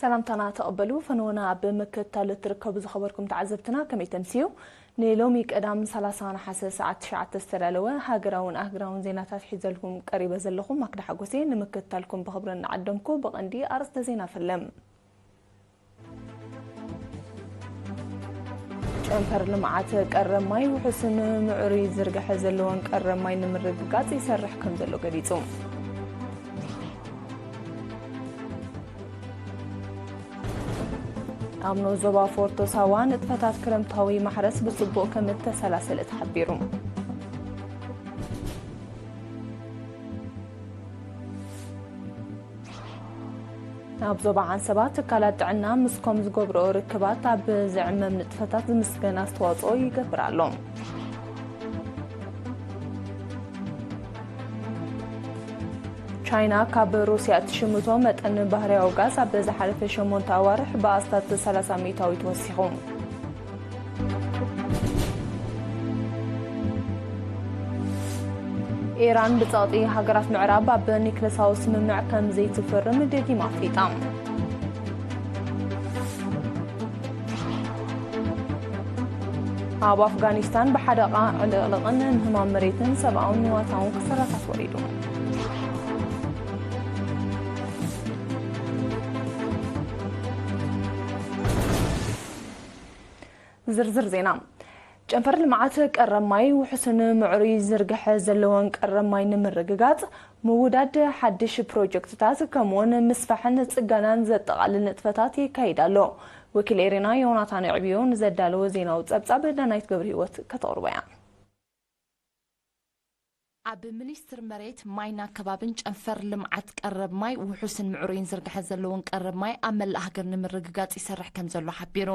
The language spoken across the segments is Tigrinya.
ሰላምታና ተቐበሉ። ፈነወና ኣብ ምክትታል እትርከቡ ዝኸበርኩም ተዓዘብትና ከመይ ተምስዩ? ንሎሚ ቀዳም ሰላሳ ነሓሰ ሰዓት ትሽዓተ ዝተዳለወ ሃገራውን ኣህግራውን ዜናታት ሒዘልኩም ቀሪበ ዘለኹም ማክዳ ሓጎሴ ንምክትታልኩም ብኽብሪ እናዓደምኩ ብቐንዲ ኣርእስተ ዜና ፈለም። ጨንፈር ልምዓት ቀረብ ማይ ውሑስን ምዕሩይ ዝርግሐ ዘለዎን ቀረብ ማይ ንምርግጋጽ ይሰርሕ ከም ዘሎ ገሊጹ። ኣብ ንኡስ ዞባ ፎርቶ ሳዋ ንጥፈታት ክረምታዊ ማሕረስ ብጽቡቕ ከም እተሰላሰለ ተሓቢሩ። ኣብ ዞባ ዓንሰባ ትካላት ጥዕና ምስ ኮም ዝገብርኦ ርክባት ኣብ ዝዕመም ንጥፈታት ዝምስገን ኣስተዋጽኦ ይገብር ኣሎ። ቻይና ካብ ሩስያ እትሽምቶ መጠን ባህርያዊ ጋዝ ኣብ ዝሓለፈ ሸሞንተ ኣዋርሕ ብኣስታት ሰላሳ ሚእታዊት ወሲኹ። ኢራን ብጸቕጢ ሃገራት ምዕራብ ኣብ ኒክለሳዊ ስምምዕ ከም ዘይትፍርም ደጊማ ኣፍሊጣ። ኣብ ኣፍጋኒስታን ብሓደቓ ዕልቕልቕን ምህማም መሬትን ሰብኣውን ንዋታውን ክሰራታት ወሪዱ። ዝርዝር ዜና። ጨንፈር ልምዓት ቀረብ ማይ ውሑስን ምዕሩይ ዝርግሐ ዘለዎን ቀረብ ማይ ንምርግጋጽ ምውዳድ ሓድሽ ፕሮጀክትታት ከምኡውን ምስፋሕን ጽገናን ዘጠቓልል ንጥፈታት ይካይድ ኣሎ። ወኪል ኤሬና ዮናታን ዕብዮ ንዘዳለወ ዜናዊ ጸብጻብ ዳናይት ገብረ ህይወት ከተቕርቦ እያ። ኣብ ሚኒስትር መሬት ማይና ከባብን ጨንፈር ልምዓት ቀረብ ማይ ውሑስን ምዕሩይን ዝርግሐ ዘለዎን ቀረብ ማይ ኣብ መላእ ሃገር ንምርግጋጽ ይሰርሕ ከም ዘሎ ሓቢሩ።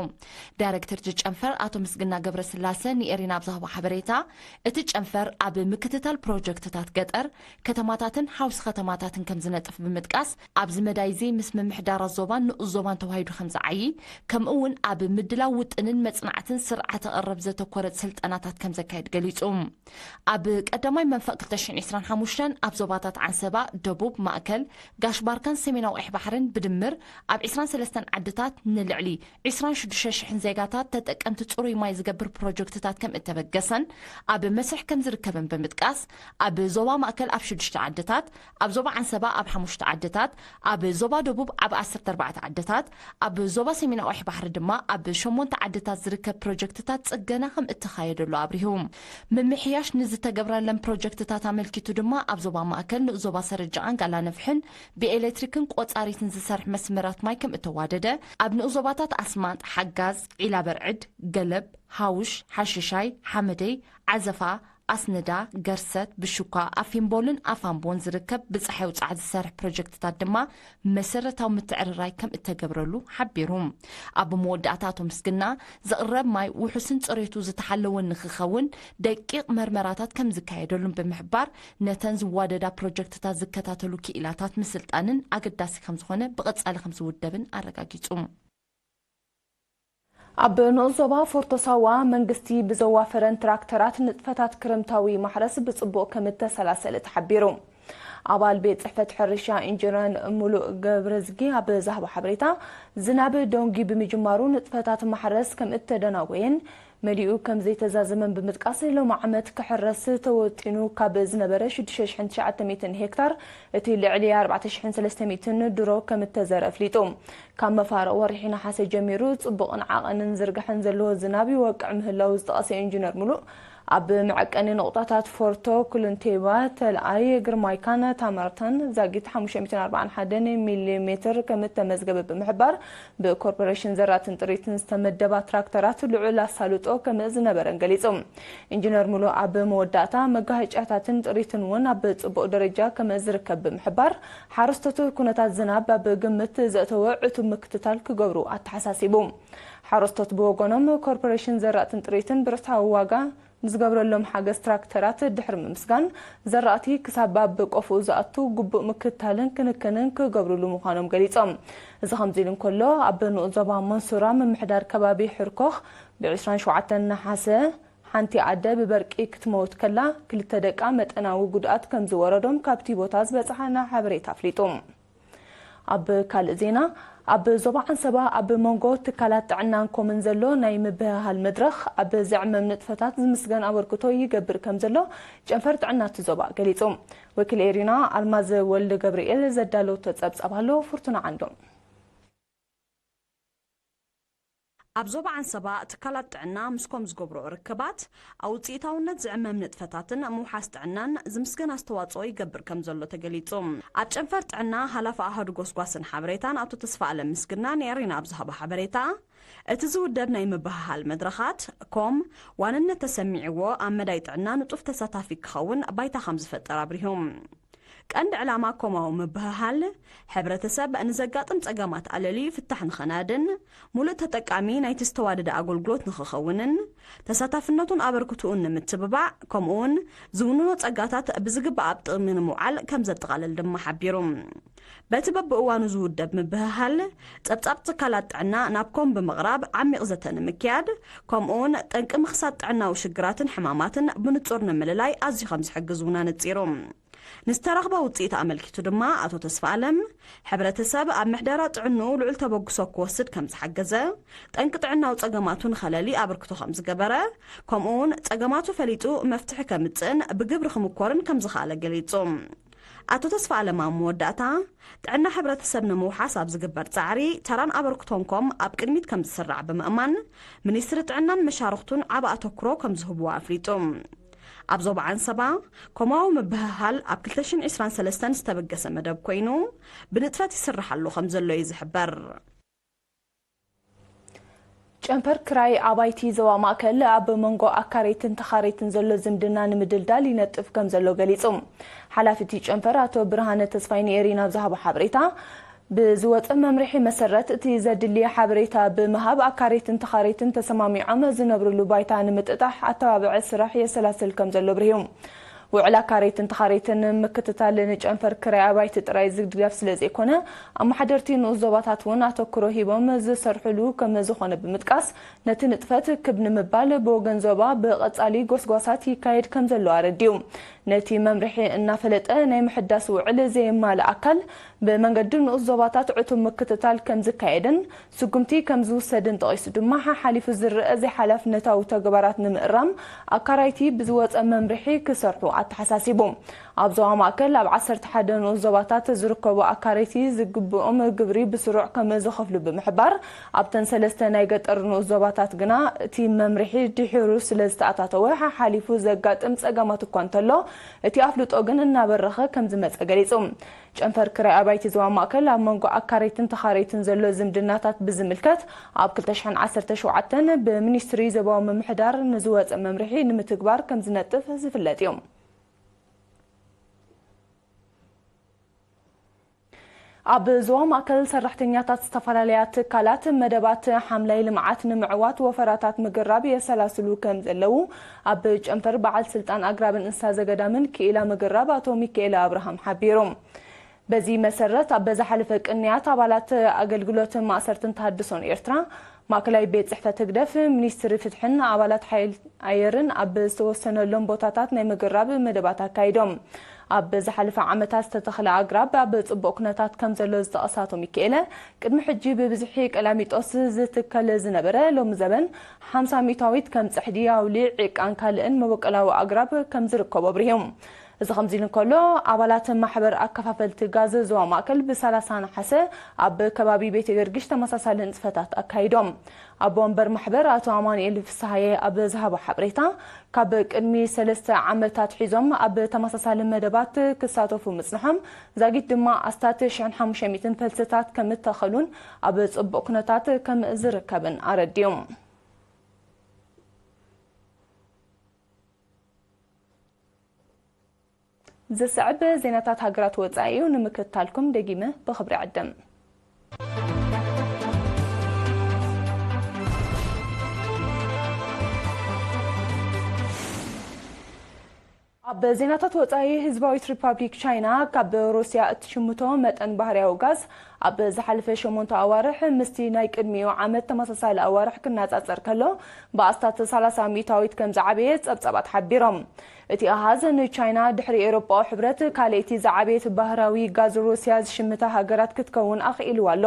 ዳይሬክተር እቲ ጨንፈር ኣቶ ምስግና ገብረስላሰ ንኤሪና ኣብ ዝሃቦ ሓበሬታ፣ እቲ ጨንፈር ኣብ ምክትታል ፕሮጀክትታት ገጠር፣ ከተማታትን ሓውሲ ከተማታትን ከም ዝነጥፍ ብምጥቃስ፣ ኣብዚ መዳይ እዚ ምስ ምምሕዳራት ዞባን ንኡስ ዞባን ተዋሂዱ ከም ዝዓዪ፣ ከምኡ እውን ኣብ ምድላው ውጥንን መጽናዕትን ስርዓተ ቀረብ ዘተኮረ ስልጠናታት ከም ዘካየድ ገሊጹ። ኣብ ቀዳማይ መንፈቅ ክልተ ሽሕን ዕስራን ሓሙሽተን ኣብ ዞባታት ዓንሰባ፣ ደቡብ፣ ማእከል፣ ጋሽ ባርካን ሰሜናዊ ቀይሕ ባሕርን ብድምር ኣብ ዕስራን ሰለስተን ዓድታት ንልዕሊ ዕስራን ሽዱሽተ ሽሕን ዜጋታት ተጠቀምቲ ጽሩይ ማይ ዝገብር ፕሮጀክትታት ከም እተበገሰን ኣብ መስርሕ ከም ዝርከብን ብምጥቃስ፣ ኣብ ዞባ ማእከል ኣብ ሽዱሽተ ዓድታት፣ ኣብ ዞባ ዓንሰባ ኣብ ሓሙሽተ ዓድታት፣ ኣብ ዞባ ደቡብ ኣብ ዓሰርተ ኣርባዕተ ዓድታት፣ ኣብ ዞባ ሰሜናዊ ቀይሕ ባሕሪ ድማ ኣብ ሸሞንተ ዓድታት ዝርከብ ፕሮጀክትታት ጽገና ከም እተኻየደሉ ኣብሪሁ። ምምሕያሽ ንዝተገብረለን ፕሮጀክትታት ኣመልኪቱ ድማ ኣብ ዞባ ማእከል ንኡስ ዞባ ሰረጃኣን ጋላ ነፍሕን ብኤሌክትሪክን ቆጻሪትን ዝሰርሕ መስመራት ማይ ከም እተዋደደ፣ ኣብ ንኡስ ዞባታት ኣስማጥ፣ ሓጋዝ፣ ዒላ በርዕድ፣ ገለብ፣ ሃውሽ፣ ሓሽሻይ፣ ሓመደይ፣ ዓዘፋ፣ ኣስነዳ፣ ገርሰት፣ ብሹኳ፣ ኣፊምቦልን ኣፋምቦን ዝርከብ ብጸሓይ ውጽዓት ዝሰርሕ ፕሮጀክትታት ድማ መሰረታዊ ምትዕርራይ ከም እተገብረሉ ሓቢሩ። ኣብ መወዳእታ ኣቶ ምስግና፣ ዝቕረብ ማይ ውሑስን ጽሬቱ ዝተሓለወን ንክኸውን ደቂቕ መርመራታት ከም ዝካየደሉን ብምሕባር፣ ነተን ዝዋደዳ ፕሮጀክትታት ዝከታተሉ ክኢላታት ምስልጣንን ኣገዳሲ ከም ዝኾነ ብቐጻሊ ከም ዝውደብን ኣረጋጊጹ። ኣብ ንኡስ ዞባ ፎርቶ ሳዋ መንግስቲ ብዘዋፈረን ትራክተራት ንጥፈታት ክረምታዊ ማሕረስ ብጽቡቕ ከም እተሰላሰለ ተሓቢሩ። ኣባል ቤት ጽሕፈት ሕርሻ ኢንጂነር ሙሉእ ገብረዝጊ ኣብ ዝሃቦ ሓበሬታ፣ ዝናብ ደንጉዩ ብምጅማሩ ንጥፈታት ማሕረስ ከም እተደናጎየን መሊኡ ከም ዘይተዛዘመን ብምጥቃስ፣ ሎሚ ዓመት ክሕረስ ተወጢኑ ካብ ዝነበረ ሽዱሽተ ሽሕን ትሽዓተ ሚእትን ሄክታር እቲ ልዕሊ ኣርባዕተ ሽሕን ሰለስተ ሚእትን ድሮ ከም እተዘርአ ኣፍሊጡ። ካብ መፋርቕ ወርሒ ነሓሰ ጀሚሩ ጽቡቕን ዓቐንን ዝርግሐን ዘለዎ ዝናብ ይወቅዕ ምህላው ዝጠቐሰ ኢንጂነር ሙሉእ፣ ኣብ መዐቀኒ ነቑጣታት ፎርቶ፣ ኩሉንቴባ፣ ተልኣይ፣ ግርማይካን ታማርታን ዛጊት ሓሙሽተ ሚእትን ኣርባዓን ሓደን ሚሊ ሜትር ከም እተመዝገበ ብምሕባር፣ ብኮርፖሬሽን ዘራእትን ጥሪትን ዝተመደባ ትራክተራት ልዑል ኣሳልጦ ከም ዝነበረን ገሊጹ። ኢንጂነር ሙሉ ኣብ መወዳእታ፣ መጋሃጫታትን ጥሪትን እውን ኣብ ጽቡቕ ደረጃ ከም ዝርከብ ብምሕባር፣ ሓረስቶት ኩነታት ዝናብ ኣብ ግምት ዘእተወ ዕቱብ ምክትታል ክገብሩ ኣተሓሳሲቡ። ሓረስቶት ብወገኖም፣ ኮርፖሬሽን ዘራእትን ጥሪትን ብርታዊ ዋጋ ንዝገብረሎም ሓገዝ ትራክተራት ድሕሪ ምምስጋን፣ ዘራእቲ ክሳብ ኣብ ቆፎኡ ዝኣቱ ግቡእ ምክትታልን ክንክንን ክገብርሉ ምዃኖም ገሊጾም። እዚ ከምዚ ኢሉ እንከሎ፣ ኣብ ንኡስ ዞባ መንሱራ ምምሕዳር ከባቢ ሕርኮኽ ብ ዕስራን ሸውዓተን ነሓሰ ሓንቲ ኣደ ብበርቂ ክትመውት ከላ፣ ክልተ ደቃ መጠናዊ ጉድኣት ከም ዝወረዶም ካብቲ ቦታ ዝበጽሓና ሓበሬታ ኣፍሊጡ። ኣብ ካልእ ዜና፣ ኣብ ዞባ ዓንሰባ ኣብ መንጎ ትካላት ጥዕናን ኮምን ዘሎ ናይ ምብህሃል መድረኽ ኣብ ዝዕመም ንጥፈታት ዝምስገን ኣበርክቶ ይገብር ከም ዘሎ ጨንፈር ጥዕና እቲ ዞባ ገሊጹ። ወኪል ኤሪና ኣልማዝ ወልደ ገብርኤል ዘዳለወቶ ጸብጻብ ኣሎ። ፍርቱና ዓንዶም። ኣብ ዞባ ዓንሰባ ትካላት ጥዕና ምስ ኮም ዝገብሮ ርክባት፣ ኣብ ውፅኢታውነት ዝዕመም ንጥፈታትን ምውሓስ ጥዕናን ዝምስገን ኣስተዋፅኦ ይገብር ከም ዘሎ ተገሊፁ። ኣብ ጨንፈር ጥዕና ሓላፊ ኣሃዱ ጎስጓስን ሓበሬታን ኣቶ ተስፋ ኣለም ምስግና ንኤሪና ኣብ ዝሃቦ ሓበሬታ፣ እቲ ዝውደብ ናይ ምብህሃል መድረኻት ኮም ዋንነት ተሰሚዕዎ ኣብ መዳይ ጥዕና ንጡፍ ተሳታፊ ክኸውን ባይታ ከም ዝፈጠር ኣብሪሁ። ቀንዲ ዕላማ ኮማዊ ምብህሃል፣ ሕብረተሰብ ንዘጋጥም ጸገማት ኣለልዩ ፍታሕ ንኸናድን፣ ሙሉእ ተጠቃሚ ናይቲ ዝተዋደደ ኣገልግሎት ንኽኸውንን፣ ተሳታፍነቱን ኣበርክትኡን ንምትብባዕ፣ ከምኡውን ዝውንኖ ጸጋታት ብዝግባእ ኣብ ጥቕሚ ንምውዓል ከም ዘጠቓልል ድማ ሓቢሩ። በቲ በብእዋኑ ዝውደብ ምብህሃል፣ ጸብጻብ ትካላት ጥዕና ናብ ኮም ብምቕራብ ዓሚቕ ዘተ ንምክያድ፣ ከምኡውን ጠንቂ ምኽሳት ጥዕናዊ ሽግራትን ሕማማትን ብንጹር ንምልላይ ኣዝዩ ከም ዝሕግዝ እውን ኣነጺሩ። ንዝተረኽበ ውፅኢት ኣመልኪቱ ድማ ኣቶ ተስፋ ኣለም፣ ሕብረተሰብ ኣብ ምሕደራ ጥዕንኡ ልዑል ተበግሶ ክወስድ ከም ዝሓገዘ፣ ጠንቂ ጥዕናዊ ጸገማቱ ንኸለሊ ኣበርክቶ ከም ዝገበረ፣ ከምኡ እውን ጸገማቱ ፈሊጡ መፍትሒ ከምጽእን ብግብሪ ክምኮርን ከም ዝኸኣለ ገሊጹ። ኣቶ ተስፋ ኣለም ኣብ መወዳእታ፣ ጥዕና ሕብረተሰብ ንምውሓስ ኣብ ዝግበር ጻዕሪ ተራን ኣበርክቶን ኮም ኣብ ቅድሚት ከም ዝስራዕ ብምእማን፣ ሚኒስትሪ ጥዕናን መሻርኽቱን ዓቢ ኣተኩሮ ከም ዝህብዎ ኣፍሊጡ። ኣብ ዞባ ዓንሰባ ኮማዊ ምብህሃል ኣብ ክልተ ሽሕን ዕስራን ሰለስተን ዝተበገሰ መደብ ኮይኑ፣ ብንጥፈት ይስራሕ ኣሎ ከም ዘሎ እዩ ዝሕበር። ጨንፈር ክራይ ኣባይቲ ዞባ ማእከል ኣብ መንጎ ኣካረይትን ተኻረይትን ዘሎ ዝምድና ንምድልዳል ይነጥፍ ከም ዘሎ ገሊጹ። ሓላፊ እቲ ጨንፈር ኣቶ ብርሃነ ተስፋይ ንኤሪና ኣብ ዝሃቦ ሓበሬታ፣ ብዝወጸ መምርሒ መሰረት፣ እቲ ዘድሊ ሓበሬታ ብምሃብ ኣካረይትን ተኻረይትን ተሰማሚዖም ዝነብርሉ ባይታ ንምጥጣሕ ኣተባብዐ ስራሕ የሰላስል ከም ዘሎ ኣብሪሁ። ውዕል ኣካረይትን ተኻረይትን ምክትታል ንጨንፈር ክራይ ኣባይቲ ጥራይ ዝድገፍ ስለ ዘይኮነ፣ ኣመሓደርቲ ንኡስ ዞባታት እውን ኣተኩሮ ሂቦም ዝሰርሕሉ ከም ዝኾነ ብምጥቃስ፣ ነቲ ንጥፈት ክብ ንምባል ብወገን ዞባ ብቐጻሊ ጎስጓሳት ይካየድ ከም ዘሎ ኣረዲኡ። ነቲ መምርሒ እናፈለጠ ናይ ምሕዳስ ውዕል ዘየማልእ ኣካል ብመንገዲ ንኡስ ዞባታት ዕቱብ ምክትታል ከም ዝካየድን ስጉምቲ ከም ዝውሰድን ጠቒሱ ድማ፣ ሓሓሊፉ ዝረኣ ዘይሓላፍነታዊ ተግባራት ንምእራም ኣካራይቲ ብዝወጸ መምርሒ ክሰርሑ ኣተሓሳሲቡ። ኣብ ዞባ ማእከል ኣብ ዓሰርተ ሓደ ንኡስ ዞባታት ዝርከቡ ኣካረይቲ ዝግብኦም ግብሪ ብስሩዕ ከም ዝኸፍሉ ብምሕባር፣ ኣብተን ሰለስተ ናይ ገጠር ንኡስ ዞባታት ግና እቲ መምርሒ ድሒሩ ስለ ዝተኣታተወ፣ ሓሓሊፉ ዘጋጥም ጸገማት እኳ እንተሎ፣ እቲ ኣፍልጦ ግን እናበረኸ ከም ዝመጸ ገሊጹ። ጨንፈር ክራይ ኣባይቲ ዞባ ማእከል ኣብ መንጎ ኣካረይትን ተኻረይትን ዘሎ ዝምድናታት ብዝምልከት፣ ኣብ ክልተ ሽሕን ዓሰርተ ሸውዓተን ብሚኒስትሪ ዞባዊ ምምሕዳር ንዝወጸ መምርሒ ንምትግባር ከም ዝነጥፍ ዝፍለጥ እዩ። ኣብ ዞባ ማእከል ሰራሕተኛታት ዝተፈላለያ ትካላት መደባት ሓምላይ ልምዓት ንምዕዋት ወፈራታት ምግራብ የሰላስሉ ከም ዘለዉ ኣብ ጨንፈር በዓል ስልጣን ኣግራብን እንስሳ ዘገዳምን ክኢላ ምግራብ ኣቶ ሚካኤል ኣብርሃም ሓቢሩ። በዚ መሰረት፣ ኣብ ዝሓለፈ ቅንያት ኣባላት ኣገልግሎት ማእሰርትን ተሃድሶን ኤርትራ፣ ማእከላይ ቤት ጽሕፈት ህግደፍ፣ ሚኒስትሪ ፍትሕን ኣባላት ሓይል ኣየርን ኣብ ዝተወሰነሎም ቦታታት ናይ ምግራብ መደባት ኣካይዶም። ኣብ ዝሓለፈ ዓመታት ዝተተኽለ ኣግራብ ኣብ ጽቡቕ ኩነታት ከም ዘሎ ዝጠቐሰ ኣቶ ሚካኤለ፣ ቅድሚ ሕጂ ብብዝሒ ቀላሚጦስ ዝትከል ዝነበረ፣ ሎሚ ዘበን ሓምሳ ሚእታዊት ከም ጽሕዲ፣ ኣውሊዕ፣ ዒቃን ካልእን መበቆላዊ ኣግራብ ከም ዝርከቦ ኣብሪሁ። እዚ ከምዚ ኢሉ እንከሎ፣ ኣባላት ማሕበር ኣከፋፈልቲ ጋዝ ዞባ ማእከል ብ ሰላሳ ነሓሰ ኣብ ከባቢ ቤተ ገርጊሽ ተመሳሳሊ ንጥፈታት ኣካይዶም። ኣቦ ወንበር ማሕበር ኣቶ ኣማኑኤል ፍስሃየ ኣብ ዝሃቦ ሓበሬታ፣ ካብ ቅድሚ ሰለስተ ዓመታት ሒዞም ኣብ ተመሳሳሊ መደባት ክሳተፉ ምጽንሖም፣ ዛጊት ድማ ኣስታት ሽሕን ሓሙሽተ ሚእትን ፈልስታት ከም እተኸሉን ኣብ ጽቡቕ ኩነታት ከም ዝርከብን ኣረዲኡ። ዝስዕብ ዜናታት ሃገራት ወጻኢ እዩ። ንምክትታልኩም ደጊመ ብኽብሪ ዕድም። ኣብ ዜናታት ወጻኢ፣ ህዝባዊት ሪፓብሊክ ቻይና ካብ ሩስያ እትሽምቶ መጠን ባህርያዊ ጋዝ ኣብ ዝሓለፈ ሸሞንተ ኣዋርሕ ምስቲ ናይ ቅድሚኡ ዓመት ተመሳሳሊ ኣዋርሕ ክነጻጸር ከሎ ብኣስታት ሰላሳ ሚእታዊት ከም ዝዓበየ ጸብጻባት ሓቢሮም። እቲ ኣሃዝ ንቻይና ድሕሪ ኤውሮጳዊ ሕብረት ካልኣይቲ ዝዓበየት ባህራዊ ጋዝ ሩስያ ዝሽምታ ሃገራት ክትከውን ኣኽኢልዋ ኣሎ።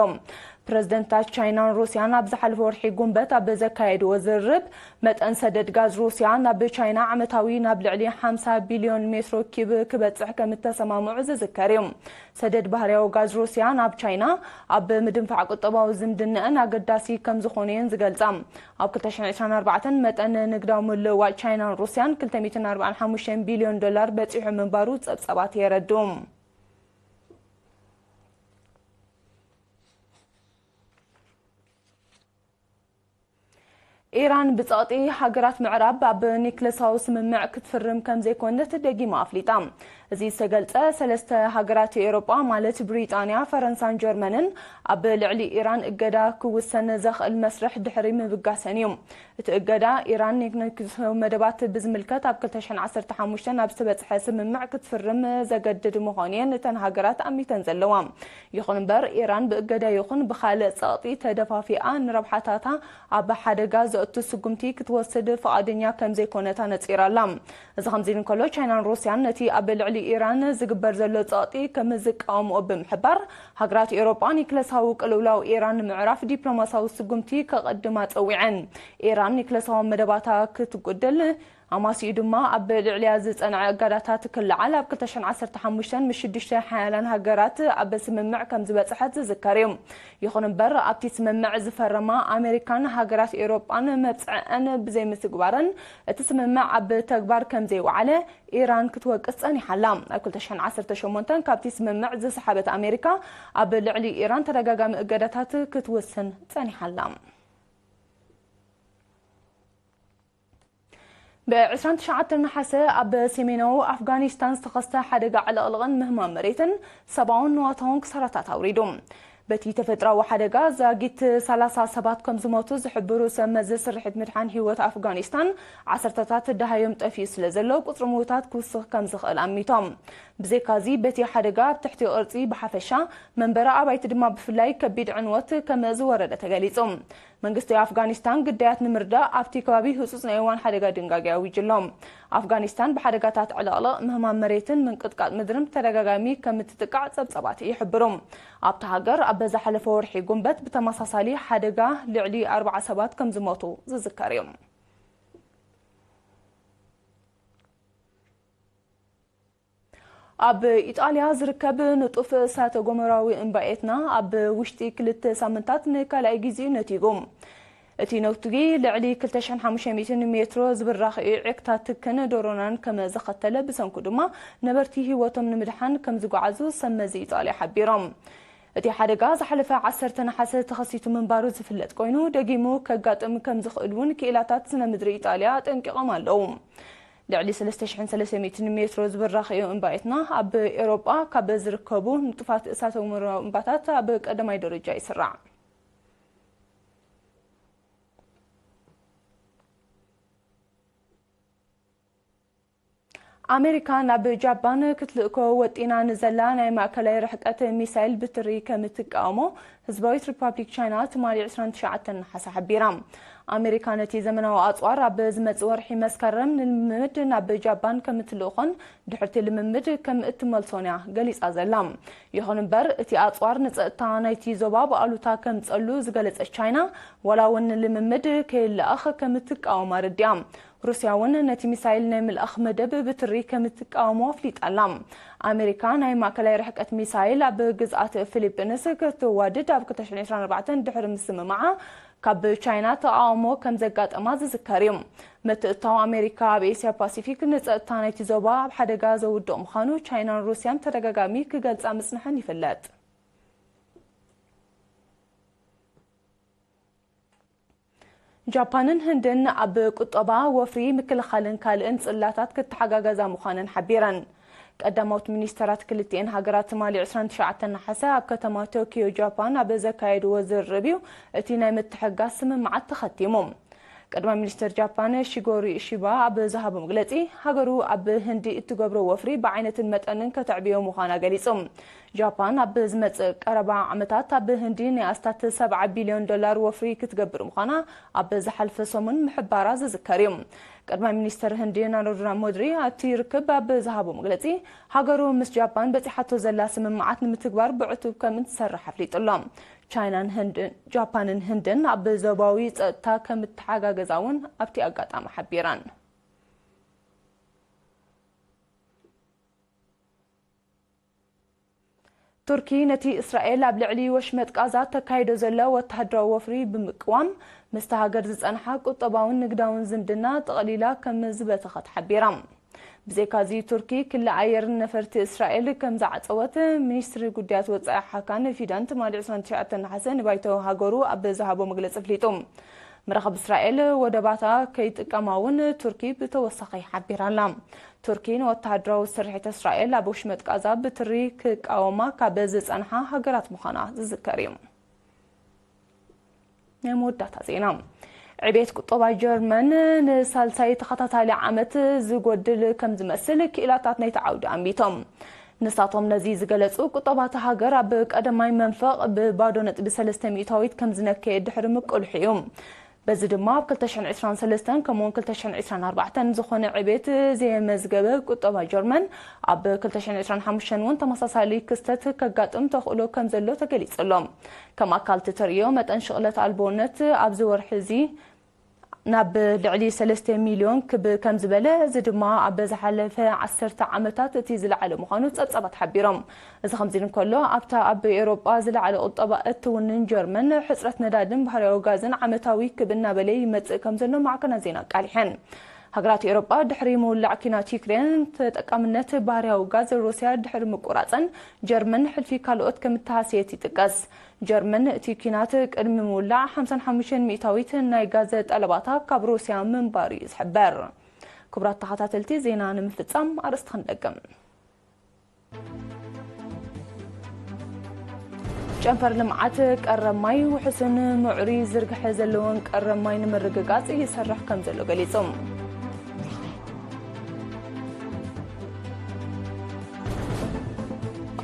ፕረዚደንታት ቻይናን ሩስያን ኣብ ዝሓለፈ ወርሒ ጉንበት ኣብ ዘካየድዎ ዝርርብ፣ መጠን ሰደድ ጋዝ ሩስያ ናብ ቻይና ዓመታዊ ናብ ልዕሊ ሓምሳ ቢልዮን ሜትሮ ኪብ ክበጽሕ ከም እተሰማምዑ ዝዝከር እዩ። ሰደድ ባህርያዊ ጋዝ ሩስያ ናብ ቻይና ኣብ ምድንፋዕ ቁጠባዊ ዝምድነአን ኣገዳሲ ከም ዝኾነ እየን ዝገልጻ። ኣብ ክልተ ሽሕን ዕስራን ኣርባዕተን መጠን ንግዳዊ ምልውዋጥ ቻይናን ሩስያን ክልተ ሚእትን ኣርባዓን ሓሙሽተን ቢልዮን ዶላር በጺሑ ምንባሩ ጸብጻባት የረድኡ። ኢራን ብጸቕጢ ሃገራት ምዕራብ ኣብ ኒክለሳዊ ስምምዕ ክትፍርም ከም ዘይኮነት ደጊማ ኣፍሊጣ። እዚ ዝተገልጸ፣ ሰለስተ ሃገራት ኤውሮጳ ማለት ብሪጣንያ፣ ፈረንሳን ጀርመንን ኣብ ልዕሊ ኢራን እገዳ ክውሰን ዘኽእል መስርሕ ድሕሪ ምብጋሰን እዩ። እቲ እገዳ ኢራን ኒክለሳዊ መደባት ብዝምልከት ኣብ ክልተ ሽሕን ዓሰርተ ሓሙሽተን ኣብ ዝተበጽሐ ስምምዕ ክትፍርም ዘገድድ ምዃኑ እየን እተን ሃገራት ኣሚተን ዘለዋ። ይኹን እምበር፣ ኢራን ብእገዳ ይኹን ብኻልእ ጸቕጢ ተደፋፊኣ ንረብሓታታ ኣብ ሓደጋ ዘእቱ ስጉምቲ ክትወስድ ፍቓደኛ ከም ዘይኮነት ኣነጺራ ኣላ። እዚ ከምዚ ኢሉ እንከሎ፣ ቻይናን ሩስያን ነቲ ኣብ ልዕሊ ኢራን ዝግበር ዘሎ ጸቕጢ ከም ዝቃወምኦ ብምሕባር፣ ሃገራት ኤውሮጳ ኒክለሳዊ ቅልውላው ኢራን ንምዕራፍ ዲፕሎማሲያዊ ስጉምቲ ከቐድማ ጸዊዐን። ኢራን ኒክለሳዊ መደባታ ክትጉድል፣ ኣማሲኡ ድማ ኣብ ልዕሊያ ዝጸንዐ እገዳታት ክለዓል ኣብ ክልተ ሽሕን ዓሰርተ ሓሙሽተን ምስ ሽዱሽተ ሓያላን ሃገራት ኣብ ስምምዕ ከም ዝበጽሐት ዝዝከር እዩ። ይኹን እምበር፣ ኣብቲ ስምምዕ ዝፈረማ ኣሜሪካን ሃገራት ኤውሮጳን መብጽዐን ብዘይምትግባረን እቲ ስምምዕ ኣብ ተግባር ከም ዘይወዓለ ኢራን ክትወቅስ ጸኒሓ ኣላ። ኣብ ክልተ ሽሕን ዓሰርተ ሸሞንተን ካብቲ ስምምዕ ዝሰሓበት ኣሜሪካ ኣብ ልዕሊ ኢራን ተደጋጋሚ እገዳታት ክትውስን ጸኒሓ ኣላ። ብ ዕስራን ትሽዓተን ነሓሰ ኣብ ሰሜናዊ ኣፍጋኒስታን ዝተኸስተ ሓደጋ ዕልቕልቕን ምህማም መሬትን ሰብኣውን ንዋታውን ክሳራታት ኣውሪዱ። በቲ ተፈጥሮኣዊ ሓደጋ ዛጊት ሰላሳ ሰባት ከም ዝሞቱ ዝሕብሩ ሰብ መዚ ስርሒት ምድሓን ህይወት ኣፍጋኒስታን፣ ዓሰርተታት ደሃዮም ጠፊኡ ስለ ዘሎ ቁጽሪ ምዉታት ክውስኽ ከም ዝኽእል ኣሚቶም። ብዘይካዚ፣ በቲ ሓደጋ ኣብ ትሕቲ ቅርጺ ብሓፈሻ፣ መንበሪ ኣባይቲ ድማ ብፍላይ ከቢድ ዕንወት ከም ዝወረደ ተገሊጹ። መንግስቲ ኣፍጋኒስታን ግዳያት ንምርዳእ ኣብቲ ከባቢ ህጹጽ ናይ እዋን ሓደጋ ድንጋጌ ኣዊጁ ኣሎ። ኣፍጋኒስታን ብሓደጋታት ዕልቕልቕ፣ ምህማም መሬትን ምንቅጥቃጥ ምድርን ብተደጋጋሚ ከም እትጥቃዕ ጸብጻባት ይሕብሩ። ኣብታ ሃገር ኣብ ዝሓለፈ ወርሒ ጉንበት ብተመሳሳሊ ሓደጋ ልዕሊ ኣርባዓ ሰባት ከም ዝሞቱ ዝዝከር እዩ። ኣብ ኢጣልያ ዝርከብ ንጡፍ እሳተ ጎመራዊ እምባ ኤትና ኣብ ውሽጢ ክልተ ሳምንታት ንካልኣይ ግዜ ነቲጉ። እቲ ነትጒ ልዕሊ ክልተ ሽሕን ሓሙሽተ ሚእትን ሜትሮ ዝብራኽ እዩ። ዕክታት ትክን ዶሮናን ከም ዘኸተለ፣ ብሰንኩ ድማ ነበርቲ ህይወቶም ንምድሓን ከም ዝጓዓዙ ሰብ መዚ ኢጣልያ ሓቢሮም። እቲ ሓደጋ ዝሓለፈ ዓሰርተ ነሓሰ ተኸሲቱ ምንባሩ ዝፍለጥ ኮይኑ፣ ደጊሙ ከጋጥም ከም ዝኽእል እውን ክኢላታት ስነ ምድሪ ኢጣልያ ኣጠንቂቖም ኣለዉ። ልዕሊ ሰለስተ ሽሕን ሰለስተ ሚእትን ሜትሮ ዝብራኽ እዩ እምባ ኤትና። ኣብ ኤውሮጳ ካብ ዝርከቡ ንጡፋት እሳተ ጎመራ እምባታት ኣብ ቀዳማይ ደረጃ ይስራዕ። ኣሜሪካ ናብ ጃፓን ክትልእኮ ወጢና ንዘላ ናይ ማእከላይ ርሕቀት ሚሳይል ብትሪ ከም እትቃወሞ ህዝባዊት ሪፓብሊክ ቻይና ትማሊ ዕስራን ትሽዓተን ነሓሰ ሓቢራ። ኣሜሪካ ነቲ ዘመናዊ ኣጽዋር ኣብ ዝመጽእ ወርሒ መስከረም ንልምምድ ናብ ጃፓን ከም እትልእኾን ድሕርቲ ልምምድ ከም እትመልሶን እያ ገሊጻ ዘላ። ይኹን እምበር፣ እቲ ኣጽዋር ንጸጥታ ናይቲ ዞባ ብኣሉታ ከምጸሉ ዝገለጸት ቻይና፣ ዋላ እውን ንልምምድ ከይለኣኽ ከም እትቃወም ኣረዲኣ። ሩስያ እውን ነቲ ሚሳይል ናይ ምልኣኽ መደብ ብትሪ ከም እትቃወሞ ኣፍሊጣ ኣላ። ኣሜሪካ ናይ ማእከላይ ርሕቀት ሚሳይል ኣብ ግዝኣት ፊሊፒንስ ክትዋድድ ኣብ ክልተ ሽሕን ዕስራን ኣርባዕተን ድሕሪ ምስምማዓ፣ ካብ ቻይና ተቓውሞ ከም ዘጋጠማ ዝዝከር እዩ። ምትእትታው ኣሜሪካ ኣብ ኤስያ ፓሲፊክ ንጸጥታ ናይቲ ዞባ ኣብ ሓደጋ ዘውድቕ ምዃኑ ቻይናን ሩስያን ተደጋጋሚ ክገልጻ ምጽንሐን ይፍለጥ። ጃፓንን ህንድን ኣብ ቁጠባ፣ ወፍሪ፣ ምክልኻልን ካልእን ጽላታት ክተሓጋገዛ ምዃነን ሓቢረን። ቀዳሞት ሚኒስተራት ክልቲኤን ሃገራት ትማሊ ዕስራን ትሽዓተን ነሓሰ ኣብ ከተማ ቶኪዮ ጃፓን ኣብ ዘካየድዎ ዝርርብ እዩ እቲ ናይ ምትሕግጋዝ ስምምዓት ተኸቲሙ። ቀዳማይ ሚኒስትር ጃፓን ሺጎሩ ኢሺባ ኣብ ዝሃቦ መግለጺ፣ ሃገሩ ኣብ ህንዲ እትገብሮ ወፍሪ ብዓይነትን መጠንን ከተዕብዮ ምዃና ገሊጹ። ጃፓን ኣብ ዝመጽእ ቀረባ ዓመታት ኣብ ህንዲ ናይ ኣስታት ሰብዓ ቢልዮን ዶላር ወፍሪ ክትገብር ምዃና ኣብ ዝሓልፈ ሰሙን ምሕባራ ዝዝከር እዩ። ቀዳማይ ሚኒስትር ህንዲ ናሬንድራ ሞድሪ ኣብቲ ርክብ ኣብ ዝሃቦ መግለጺ፣ ሃገሩ ምስ ጃፓን በጺሓቶ ዘላ ስምምዓት ንምትግባር ብዕቱብ ከም እትሰርሕ ኣፍሊጡ ኣሎ። ቻይናን ህንድን፣ ጃፓንን ህንድን ኣብ ዞባዊ ጸጥታ ከም እተሓጋገዛ እውን ኣብቲ ኣጋጣሚ ሓቢረን። ቱርኪ ነቲ እስራኤል ኣብ ልዕሊ ወሽመጥ ቃዛ ተካይዶ ዘሎ ወተሃደራዊ ወፍሪ ብምቅዋም፣ ምስታ ሃገር ዝጸንሓ ቁጠባውን ንግዳውን ዝምድና ጠቕሊላ ከም ዝበተኸት ሓቢራ። ብዘይካዚ፣ ቱርኪ ክሊ ኣየርን ነፈርቲ እስራኤል ከም ዝዓጸወት ሚኒስትሪ ጉዳያት ወጻኢ ሓካን ፊዳን ትማሊ ዕስራን ትሽዓተን ነሓሰ ንባይቶ ሃገሩ ኣብ ዝሃቦ መግለጺ ኣፍሊጡ። መራኸብ እስራኤል ወደባታ ከይጥቀማ እውን ቱርኪ ብተወሳኺ ሓቢራ ኣላ። ቱርኪ ንወተሃደራዊ ስርሒት እስራኤል ኣብ ወሽመጥ ቃዛ ብትሪ ክቃወማ ካብ ዝጸንሓ ሃገራት ምዃና ዝዝከር እዩ። ናይ መወዳእታ ዜና። ዕቤት ቁጠባ ጀርመን ንሳልሳይ ተኸታታሊ ዓመት ዝጎድል ከም ዝመስል ክኢላታት ናይቲ ዓውዲ ኣሚቶም። ንሳቶም ነዚ ዝገለጹ፣ ቁጠባ እታ ሃገር ኣብ ቀዳማይ መንፈቕ ብባዶ ነጥቢ ሰለስተ ሚእታዊት ከም ዝነከየ ድሕሪ ምቅልሑ እዩ። በዚ ድማ ኣብ ክልተ ሽሕን ዕስራን ሰለስተን ከምኡውን ክልተ ሽሕን ዕስራን ኣርባዕተን ዝኾነ ዕቤት ዘየመዝገበ ቁጠባ ጀርመን ኣብ ክልተ ሽሕን ዕስራን ሓሙሽተን እውን ተመሳሳሊ ክስተት ከጋጥም ተኽእሎ ከም ዘሎ ተገሊጹ ኣሎ። ከም ኣካል እቲ ተርእዮ፣ መጠን ሽቕለት ኣልቦነት ኣብዚ ወርሒ እዚ ናብ ልዕሊ ሰለስተ ሚልዮን ክብ ከም ዝበለ፣ እዚ ድማ ኣብ ዝሓለፈ ዓሰርተ ዓመታት እቲ ዝለዓለ ምዃኑ ጸብጻባት ሓቢሮም። እዚ ከምዚ እንከሎ፣ ኣብታ ኣብ ኤውሮጳ ዝለዓለ ቁጠባ እትውንን ጀርመን፣ ሕጽረት ነዳድን ባህርያዊ ጋዝን ዓመታዊ ክብ እናበለ ይመጽእ ከም ዘሎ ማዕከናት ዜና ኣቃሊሐን። ሃገራት ኤውሮጳ ድሕሪ ምውላዕ ኲናት ዩክሬን፣ ተጠቃምነት ባህርያዊ ጋዝ ሩስያ ድሕሪ ምቁራጸን፣ ጀርመን ሕልፊ ካልኦት ከም እተሃስየት ይጥቀስ። ጀርመን እቲ ኲናት ቅድሚ ምውላዕ ሓምሳን ሓሙሽተን ሚእታዊት ናይ ጋዝ ጠለባታ ካብ ሩስያ ምንባሩ እዩ ዝሕበር። ክቡራት ተኸታተልቲ፣ ዜና ንምፍጻም ኣርእስቲ ክንደግም። ጨንፈር ልምዓት ቀረብ ማይ፣ ውሑስን ምዕሩይ ዝርግሐ ዘለዎን ቀረብ ማይ ንምርግጋጽ ይሰርሕ ከም ዘሎ ገሊጹ።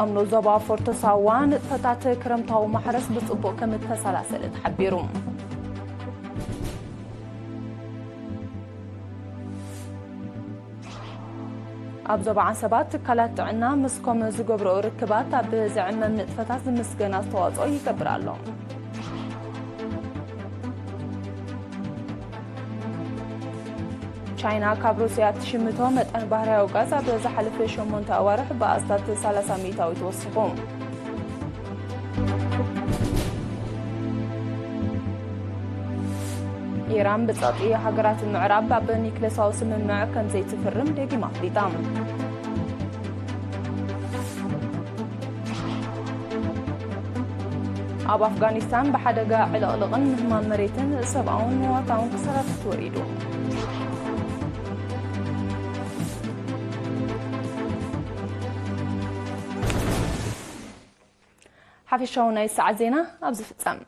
ኣብ ንኡስ ዞባ ፎርቶ ሳዋ ንጥፈታት ክረምታዊ ማሕረስ ብጽቡቕ ከም እተሰላሰለ ተሓቢሩ። ኣብ ዞባ ዓንሰባ ትካላት ጥዕና ምስ ኮም ዝገብርኦ ርክባት ኣብ ዘዕመም ንጥፈታት ዝምስገን ኣስተዋጽኦ ይገብር ኣሎ። ቻይና ካብ ሩስያ እትሽምቶ መጠን ባህርያዊ ጋዝ ኣብ ዝሓለፈ ሸሞንተ ኣዋርሕ ብኣስታት ሰላሳ ሚእታዊት ወሲኹ። ኢራን ብጸቕጢ ሃገራት ምዕራብ ኣብ ኒክለሳዊ ስምምዕ ከም ዘይትፍርም ደጊማ ኣፍሊጣ። ኣብ ኣፍጋኒስታን ብሓደጋ ዕልቕልቕን ምህማን መሬትን ሰብኣውን ንዋታውን ክሳራታት ወሪዱ። ሓፈሻዊ ናይ ሰዓት ዜና ኣብዚ ፍጸም።